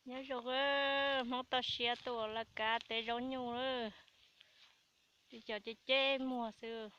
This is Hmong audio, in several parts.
Nyob zoo, Hmoob toj siab tuaj ua laj kab teb zaub nyuj lawm. Tib co ceb ceb muag xwb.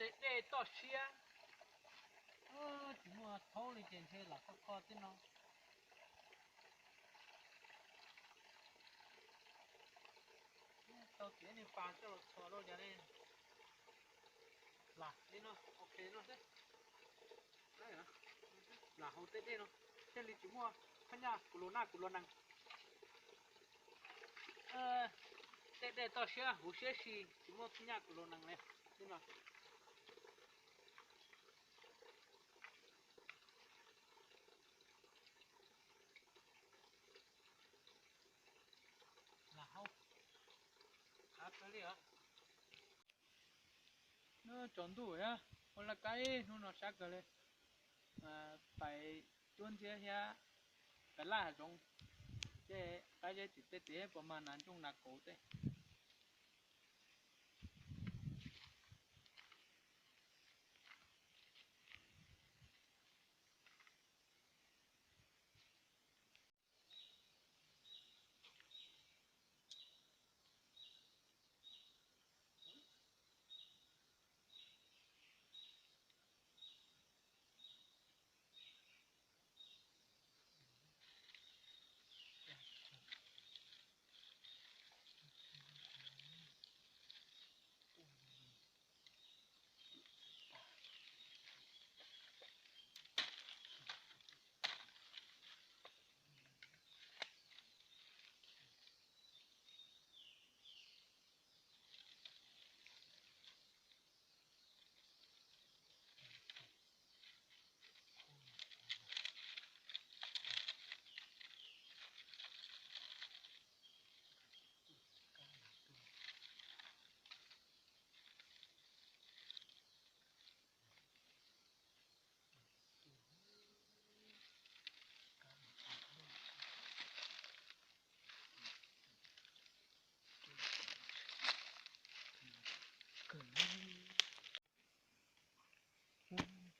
Tej dej toj siab, tsis muaj thaub li ces ntshe lam kho kho tej no. Tau tiav niag pas coj los txhos rau cas li, lam li no, ok no xwb. Lam hauv tej dej no thiaj li tsis muaj phab nyaj kuv luas naj kuv luas nees. Tej dej toj siab huv siab si tsis muaj phab nyaj kuv luas nees li no. Lam hauv, av kawg li os. Hnub tsaus ntuj thiab, ua laj kab ib hnub no sab kawg li. Pais cuab ntxiab thiab pais laj hav zoov, ces qab zeb tsis tej tiav puas mag nas ntsooj nas kauv tej.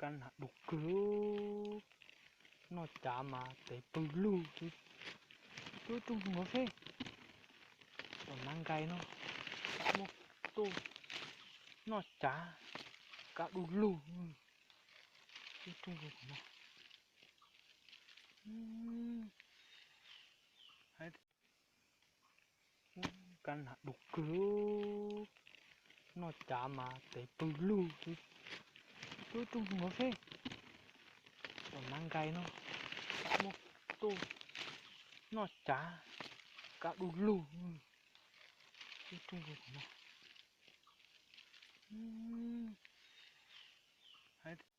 Kab nas du kawg, noj cav mas tev pawg lug. Tub rooj ntug seb, tom nav nkais no muaj tuaj noj cav, kab du lug. Tub rooj ntug no. Kab nas du kawg, noj cav mas tev pawg lug. Tub rooj ntug seb, tom nav nkais no muaj tuaj noj cav, kab du lug. Tub rooj ntug no. Hais tias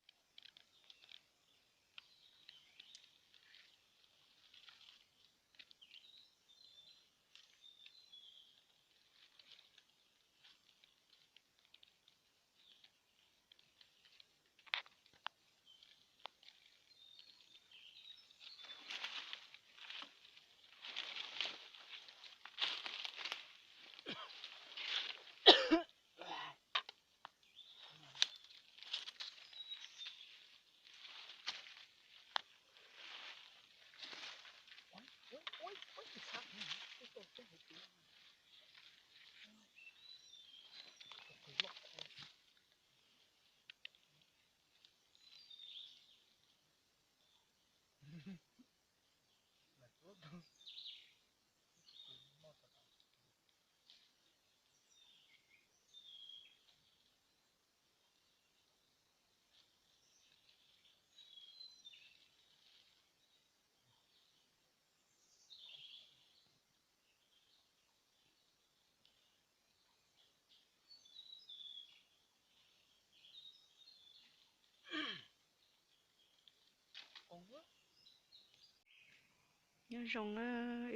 Nyob zoo na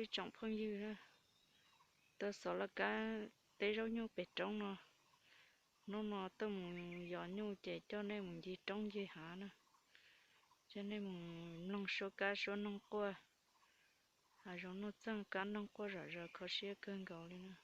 ib tsoom phooj ywg na, tuaj xov laj kab teb zaub nyuj pem roob no. Hnub no tuaj mus yos nyuj ces coj nej mus ncig roob ncig hav na, coj nej mus mloog suab kab suab noog quaj, hav zoov nuj txeeg kab noog quaj zom zaws kho siab kawg nkaus li na.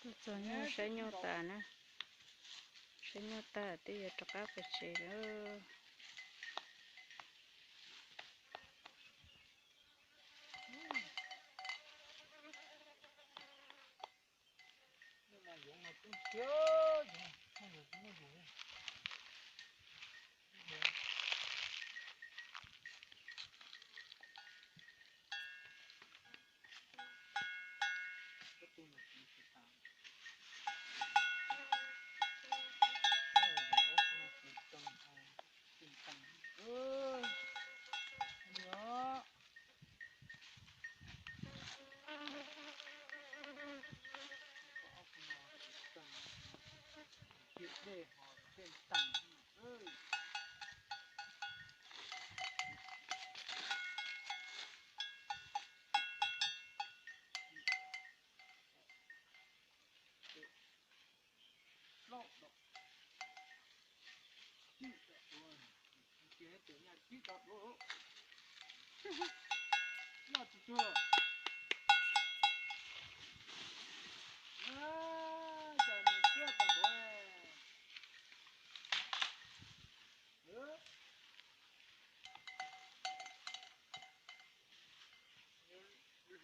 Tuaj txog nyuj saib nyuj tas na, saib nyuj tas twb yuav rov qab pem tsev lawm.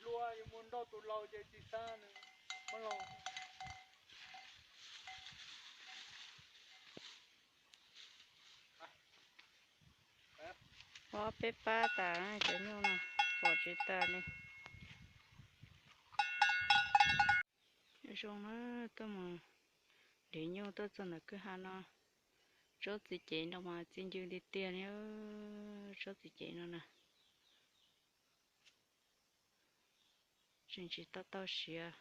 Hlua yuav mus nrog tus laus ces tsis xa nws, muab laus. Ob peb pab tas cov nyuj no, pom tsis tas li. Zoo na, tuaj mus dev nyuj tuaj txog ntawm kwj ha no, tsob txiv cev no mas txi ncw tiag tiag li, tsob txiv cev no na. Tseem tsis tau tau siav,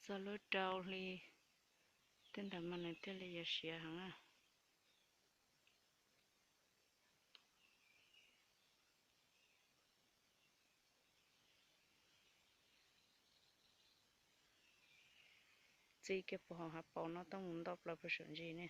txog lub rau hli tej ntawd mas nws thiaj li yuav siav heev na. Txi kiag puag hauv hav paus no tuaj mus nto plaws puag saum ntsis ne.